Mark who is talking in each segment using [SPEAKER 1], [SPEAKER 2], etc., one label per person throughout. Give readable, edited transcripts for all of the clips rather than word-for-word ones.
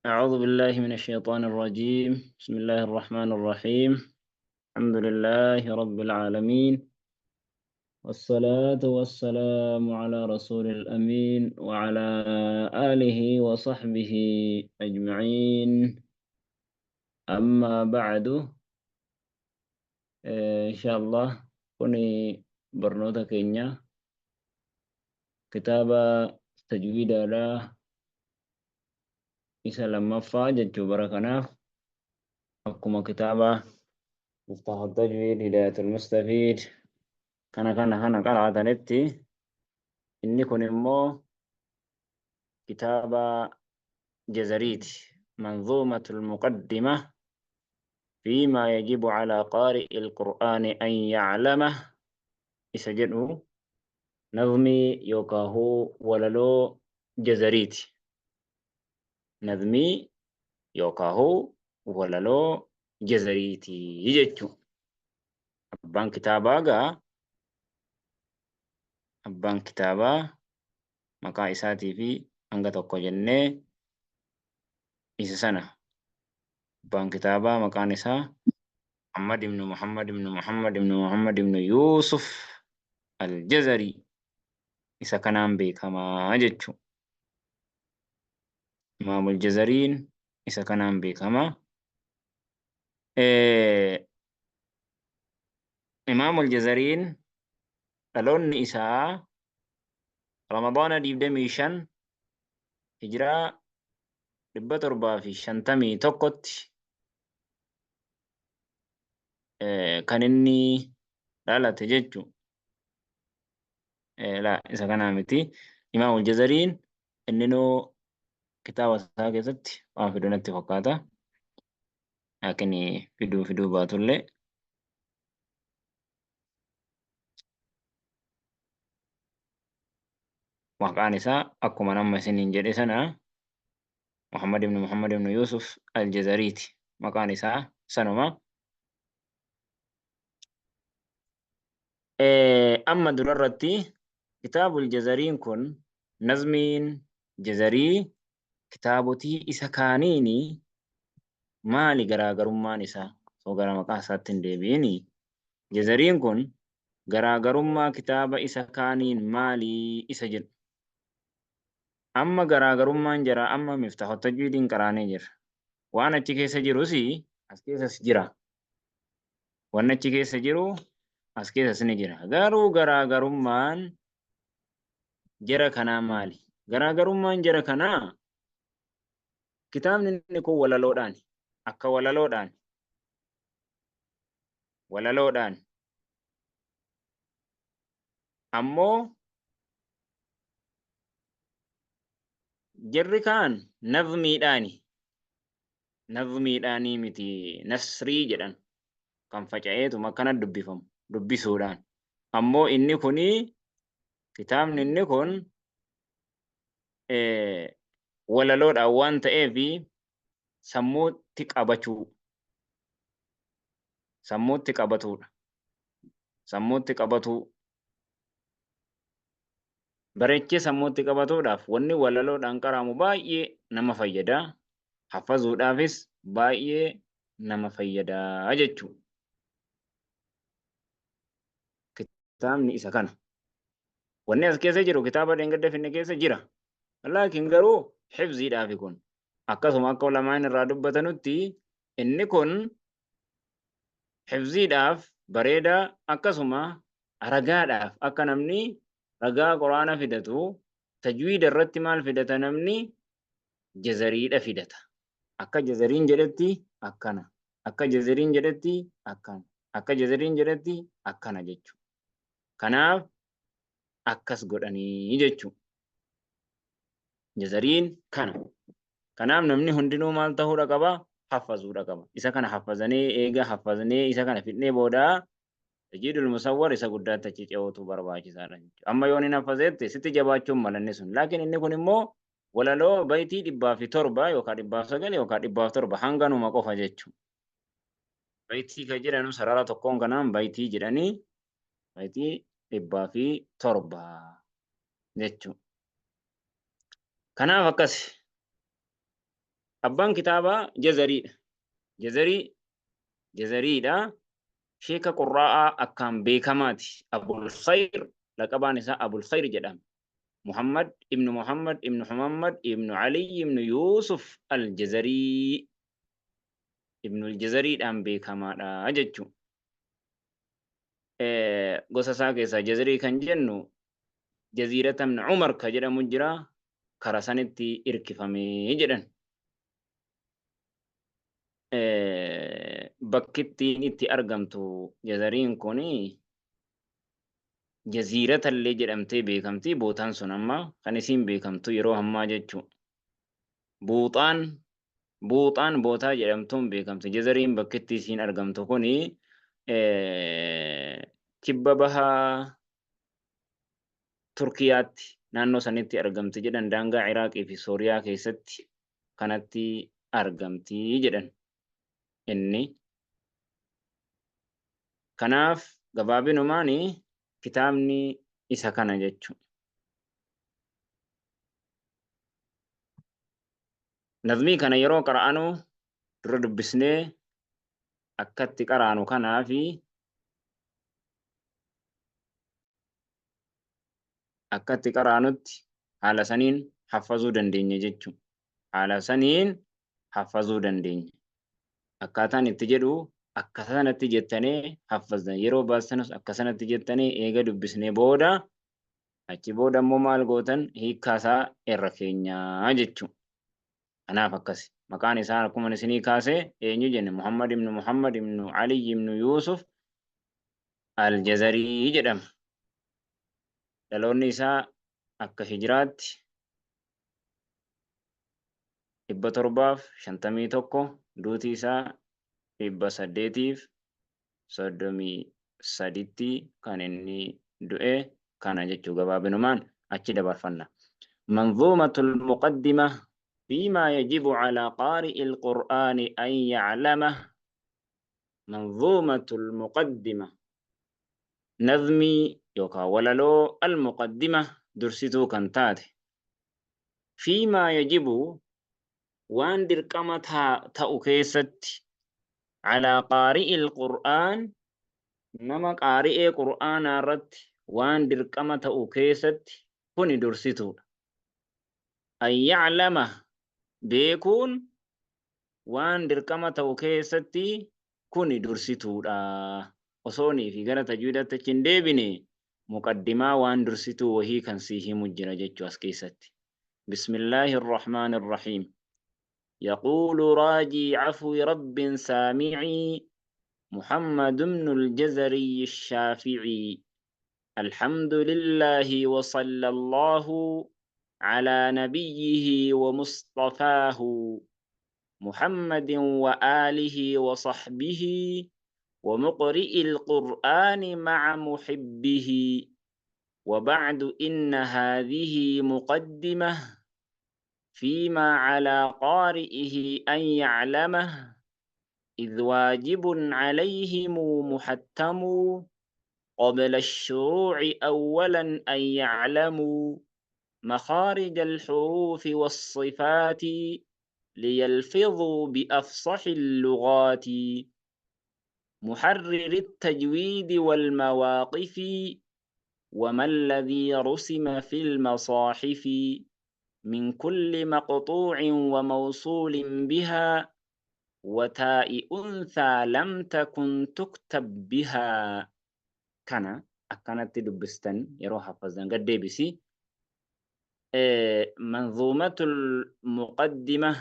[SPEAKER 1] أعوذ بالله من الشيطان الرجيم. بسم الله الرحمن الرحيم. الحمد لله رب العالمين، والصلاة والسلام على رسول الأمين وعلى آله وصحبه أجمعين. أما بعد، إن شاء الله كوني برنوتا كينيا كتابة تجويد لا isa lammaffaa jechuu bara kanaaf akkuma kitaaba Miftaahu Tajwiid, Hidaayatul Mustafiid kana kana kana qaraatanitti, inni kun immoo kitaaba Jazariiti, Manzuumatul Muqaddima fiimaa yajibu calaa qaari'il Qur'aani an yaclama isa jedhu, nazmii yookaahuu walaloo Jazariiti. Nazmii yookaahuu walaloo Jazariiti jechuu. Abbaan kitaabaa gaa, abbaan kitaabaa maqaa isaatii fi hanga tokko jennee isa sana. Abbaan kitaabaa maqaan isaa Muhammad ibn Muhammad ibn Muhammad ibn Muhammad ibn Yuusuf al-Jazari, isa kanaan beekamaa jechuu. Imaamul Jazariin isa kanaan beekama. Imaamul Jazariin dhaloonni isaa Ramadaana 25 Hijiraa 751tti kan inni dhalate jechuudha. Laa, isa kanaa miti. Imaamul Jazariin inninuu kitaaba isaa keessatti waan fidu natti fakkaata. Laakiin fiduu fiduu baatullee maqaan isaa akkuma nama isiniin jedhe sana Muhammad ibn Muhammad ibn Yusuf al-Jazariiti. Maqaan isaa sanuma. Amma durarratti kitaabul Jazariin kun, nazmiin Jazarii, kitaabotii isa kaaniini maali garaagarummaan isaa? Osoo gara maqaa isaatti hin deebi'ini, Jazariin kun garaagarummaa kitaaba isa kaaniin maali isa jedhu. Amma garaagarummaan jaraa, amma Miftaahu Tajwiidiin qaraanee jirra. Waan achi keessa jirus as keessas jira. Wanni achi keessa jiru as keessas ni jira. Garuu garaagarummaan jara kanaa maali? Garaagarummaan jara kanaa, kitaabni inni kun walaloodhaan, akka walaloodhaan, walaloodhaan ammoo jarri kaan nazmiidhaani. Nazmiidhaanii miti, nasrii jedhan, kan faca'eetuma akkana dubbifamu dubbisuudhaan. Ammoo inni kuni, kitaabni inni kun walaloodhaan waan ta'eef sammuutti qabachuu, sammuutti qabatuudha. Sammuutti qabatuu, bareechee sammuutti qabatuudhaaf wanni walaloodhaan qaraamu baay'ee nama fayyada. Haffazuudhaafis baay'ee nama fayyada jechuudha. Kitaabni isa kana. Wanni as keessa jiru kitaaba dheengadda finne keessa jira. Laakiin garuu hifziidhaafi kun. Akkasuma akka ulamaan irraa dubbatanutti inni kun hifziidhaaf bareedaa, akkasuma ragaadhaaf, akka namni ragaa Quraana fidatu. Tajwiida irratti maal fidata namni? Jazariidha fidata. Akka Jazariin jedhetti akkana. Akka Jazariin jedhetti akkana. Akka Jazariin jedhetti akkana jechuudha. Kanaaf akkas godhanii jechuudha. Jazariin kana. Kanaaf namni hundinuu maal ta'uudha qaba? Haffazuudha qaba. Isa kana haffazanii, eega haffazanii isa kana fidnee booda Tajwiidul musawwar isa guddaatti achi ce'uutu barbaachisaadha jechuudha. Amma yoon hin haffazeette sitti jabaachuun mala inni sun. Laakiin inni kun immoo walaloo baytii 107 yookaan 109 yookaan 107 hanganuma qofa jechuudha. Baytii kan jedhanu sarara tokkoon kanaan baytii jedhanii, baytii 107 jechuudha. Kanaaf akkasi. Abbaan kitaabaa Jazariidha. Jazarii Jazariidha. Sheeka qurraa'aa akkaan beekamaati. Abul Khayr laqabaan isaa Abul Khayr jedhama. Muhammad ibnu Muhammad ibnu Muhammad ibnu Ali ibnu Yuusuf al-Jazarii ibnu al-Jazariidhaan beekamaadha jechuudha. Gosa isaa keessaa Jazarii kan jennu Jaziirata ibn Umar ka jedhamu jira kara sanitti irkifamee jedhan. Bakkittiin itti argamtu Jazariin kun Jaziirata illee jedhamtee beekamti. Bootaan sun amma kan isiin beekamtu yeroo ammaa jechuudha. Buuxaan Buuxaan bootaa jedhamtuun beekamti. Jazariin bakkitti isiin argamtu kun kibba bahaa Turkiyaatti naannoo sanitti argamti jedhan daangaa Iraaqii fi Sooriyaa keessatti kanatti argamti jedhan inni. Kanaaf gabaabinumaan kitaabni isa kana jechuudha. Nazmii kana yeroo qara'anu dura dubbisnee akkatti qaraanu kanaa fi akkatti qaraanutti haala saniin haffazuu dandeenya jechuudha. Haala saniin haffazuu dandeenya. Akkaataan itti jedhu akka sanatti jettanii haffazdan. Yeroo baastanus akka sanatti jettanii eega dubbisnee booda achi booda immoo maal gootan hiikkaa isaa irra keenyaa jechuudha. Kanaaf akkasi. Maqaan isaa akkuma isinii kaase eenyu jenne Muhammad ibn Muhammad ibn Ali ibn Yuusuf Al-Jazarii jedhama. Dhaloonni isaa akka hijiraatti 751 duuti isaa 833tti kan inni du'e kana jechuu gabaabinumaan achi dabarfanna. Manzuumatul muqaddima fiimaa yajibu calaa qaari'il qur'aani an yaclama manzuumatul muqaddima nazmii yookaan walaloo al muqaddima dursituu kan taate fiimaa yajibu waan dirqama ta'u keessatti calaa qaari'il qur'aan nama qaari'ee qur'aanaa irratti waan dirqama ta'u keessatti kuni dursituudha. An yaclama beekuun waan dirqama ta'u keessatti kuni dursituudha. Osoonii fi gara tajwiidatti achi hin deebine muqaddimaa waan dursituu wahii kan sii himu jira jechuu as keessatti. Bismillaahi irrahmaani irrahiim. Yaquulu raajii cafwi rabbin saamicii Muhammad ibnu al-Jazariyyi ash-Shaafi'ii. Alhamdulillaahi wa sallallahu calaa nabiyyihi wa musxafaahu Muhammadin wa aalihi wa sahbihi wa muqri'il qur'aani maca muhibbihi. Wa ba'du inna haadhihi muqaddimah fiimaa calaa qaari'ihi an yaclamah idh waajibun calayhimu muhattamu qabla ash-shuruuci awwalan an yaclamuu makhaarija al-xuruufi was-sifaati liyalfidhuu bi-afsahi al-lughaati muharriri at-tajwiidi wal-mawaaqifi wama alladhii rusima fi al-masaahifi min kulli maqxuucin wa mawsuulin bihaa wa taa'i unthaa lam takun tuktab bihaa. Kana akkanatti dubbistan yeroo haffazdan gad deebisi. Manzuumatul muqaddima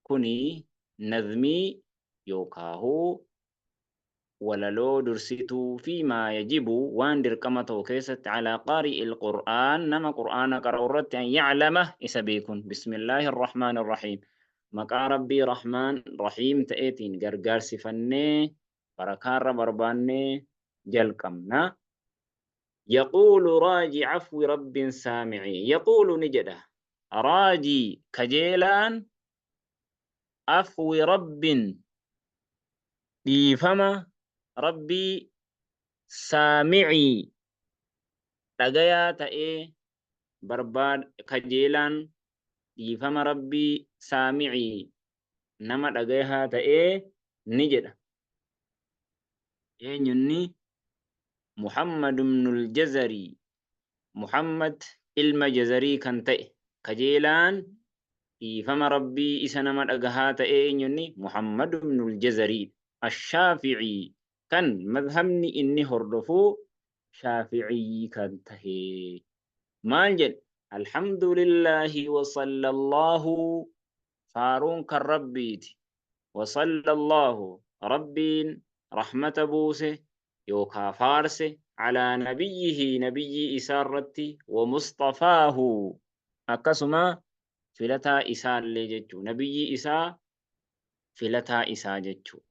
[SPEAKER 1] kuni nazmii yookaahuu walaloo dursituu fi maa yajibu waan dirqama ta'u keessatti calaa qaari'il qur'aan nama qur'aana qara'u irratti an yaclama isa beekun. Bismillaahi irrahmaani irrahiim. Maqaa Rabbii Rahmaan Rahiim ta'eetiin gargaarsifannee barakaarra barbaannee jalqabna. Yaquulu raaji cafwi Rabbin saamici. Yaquulu ni jedha. Raajii kajeelaan afwi Rabbin dhiifama Rabbii saamicii dhagayaa ta'ee barbaad kajeelaan dhiifama Rabbii saamicii Nama dhagahaa ta'ee ni jedha. Eenyunni? Muhammad ibnul Jazarii, Muhammad ilma Jazarii kan ta'e, kajeelaan dhiifama Rabbii isa nama dhagahaa ta'ee eenyunni? Muhammad ibnul Jazarii Ash-Shaafi'ii, kan madhabni inni hordofu Shaafi'ii kan tahe. Maal jedhe? Alhamdulillaahi wa sallallahu, faaruun kan Rabbiiti, wa sallallahu, Rabbiin rahmata buuse yookaa faarse, alaa nabiyyihi, nabiyyii isaa irratti, wa musxafaahu, akkasuma filataa isaallee jechuu, nabiyyii isaa filataa isaa jechuu,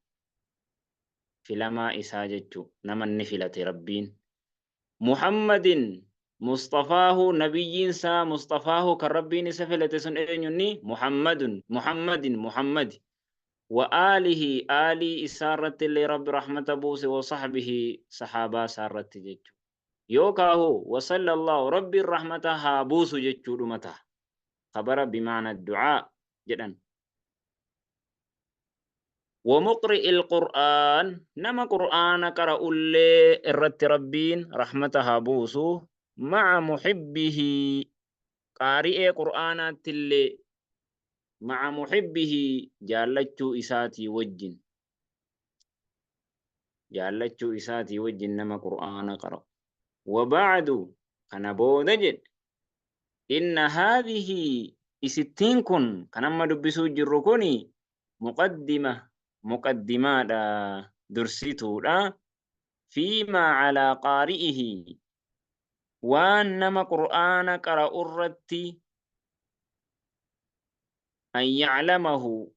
[SPEAKER 1] filamaa isaa jechuu, nama inni filate Rabbiin, Muhammadin Musxafaahu, nabiyyiin isaa Musxafaahu kan Rabbiin isa filate sun eenyunni? Muhammadun, Muhammadin, Muhammadi, wa aalihi, aalii isaa irratti illee Rabbi rahmata buuse, wa sahbihi, sahaabaa isaa irratti jechu, yookaahu wa sallallahu, Rabbiin rahmata haa buusu jechuudhuma taha. Khabara bimaana du'aa jedhan. Wa muqri'il Qur'aan, nama Qur'aana qara'ullee irratti Rabbiin rahmata haa buusu, ma'a muhibbihi, qaari'ee Qur'aanaattillee, ma'a muhibbihi, jaallachuu isaatii wajjin, jaallachuu isaatii wajjin nama Qur'aana qara'u. Wa ba'du, kana booda jedhe, inna haadhihi, isittiin kun kan amma dubbisuu jirru kuni, muqaddima, muqaddimaadha, dursituudha, fiimaa calaa qaari'ihi, waan nama Qur'aana qara'u irratti, an yaclamahu,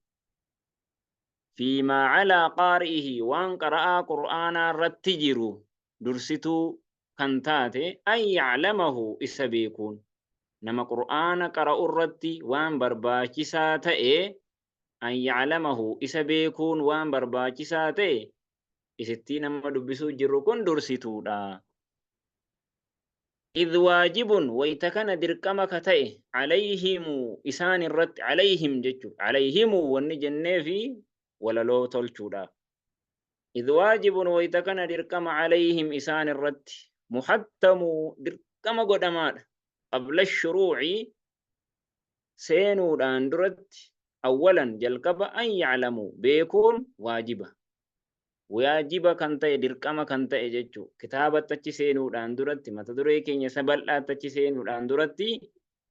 [SPEAKER 1] fiimaa calaa qaari'ihi, waan qara'aa Qur'aanaa irratti jiru dursituu kan taate, an yaclamahu, isa beekuun nama Qur'aana qara'u irratti waan barbaachisaa ta'e, an yaclamahu, isa beekuun waan barbaachisaa ta'e, isittii nama dubbisuu jirru kun dursituudha. Idh waajibun, wayta kana dirqama ka ta'e, calayhimu, isaan irratti, calayhim jechuudha. Calayhimu wanni jenneefi walaloo tolchuudhaaf. Idh waajibun, wayta kana dirqama, calayhim, isaan irratti, muhattamu, dirqama godhamaadha. Qabla shuruuci, seenuudhaan duratti, awwalan, jalqaba, an yaclamuu, beekuun waajiba. Waajiba kan ta'e, dirqama kan ta'e jechuu. Kitaabatti achi seenuudhaan duratti, mata duree keenya isa bal'aatti achi seenuudhaan duratti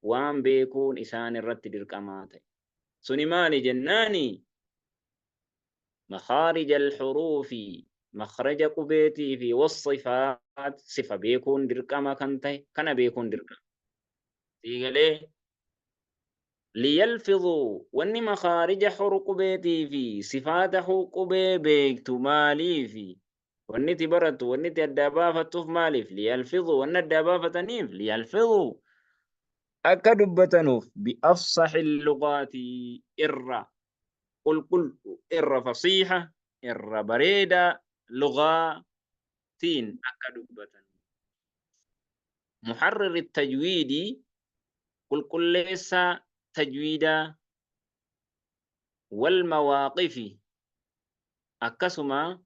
[SPEAKER 1] waan beekuun isaan irratti dirqamaa ta'e. Suni maali jennaani? Makhaarija al-huruufi, makhraja qubeetii fi wassifaat, sifa beekuun dirqama kan ta'e, kana beekuun dirqama. Sii galee? Liyalfiduu, wanni makhaarija qubeetii fi sifaata qubee beektu maaliifi? Wanni itti barattu, wanni itti addaa baafattuuf maaliif? Liyalfiduu, wanni addaa baafataniif, liyalfiduu, akka dubbatanuuf, bi'afsahi lugaati, irra qulqullu, irra fasiiha, irra bareedaa lugaatiin akka dubbatan. Muharriri tajwiidii, qulqulleessaa tajwiidaa, wal mawaaqifi, akkasuma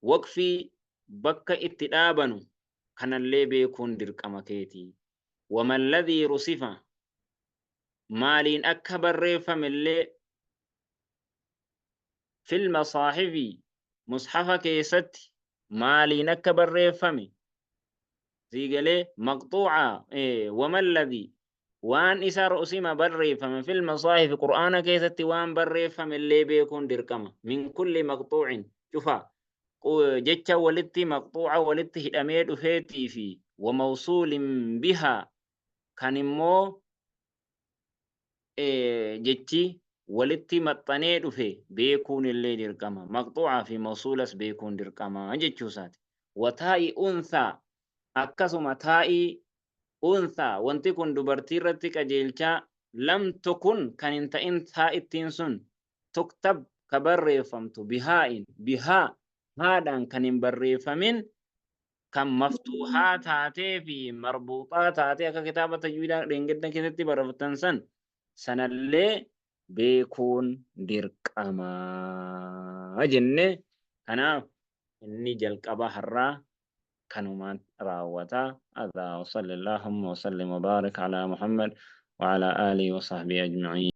[SPEAKER 1] waqfii bakka itti dhaabanu kanallee beekuun dirqama keeti. Wama alladhii rusifa, maaliin akka barreeffamellee, fil masaahifi, mushafa keessatti maaliin akka barreeffame, sii galee? Maqxuuca, wama alladhii, waan isa, rusima, barreeffame, fil masaahifi, Qur'aana keessatti waan barreeffame illee beekuun dirqama. Min kulli maqxuucin, cufa jecha walitti maqxuuca, walitti hidhamee dhufeetii fi, wa mawsuulin bihaa, kan immoo jechi walitti maxxanee dhufe beekuun illee dirqama. Maqxuucaa fi mawsuulas beekuun dirqama jechuu isaati. Wa taa'i unthaa, akkasuma taa'ii unthaa, wanti kun dubartii irratti qajeelchaa, lam tukun, kan hin ta'in, taa'ittiin sun, tuktab, ka barreeffamtu, bihaa'in, bihaa, haadhaan kan hin barreeffamin, kan maftuuhaa taatee fi marbuuxaa taatee akka kitaaba tajwiidaa dheengadda keessatti baratan san sanallee beekuun dirqama jenne. Kanaaf inni jalqaba har'aa kanumaan raawwata. Hadha wa salli Allahumma wa sallim wa barik ala Muhammad wa ala alihi wa sahbihi ajma'in.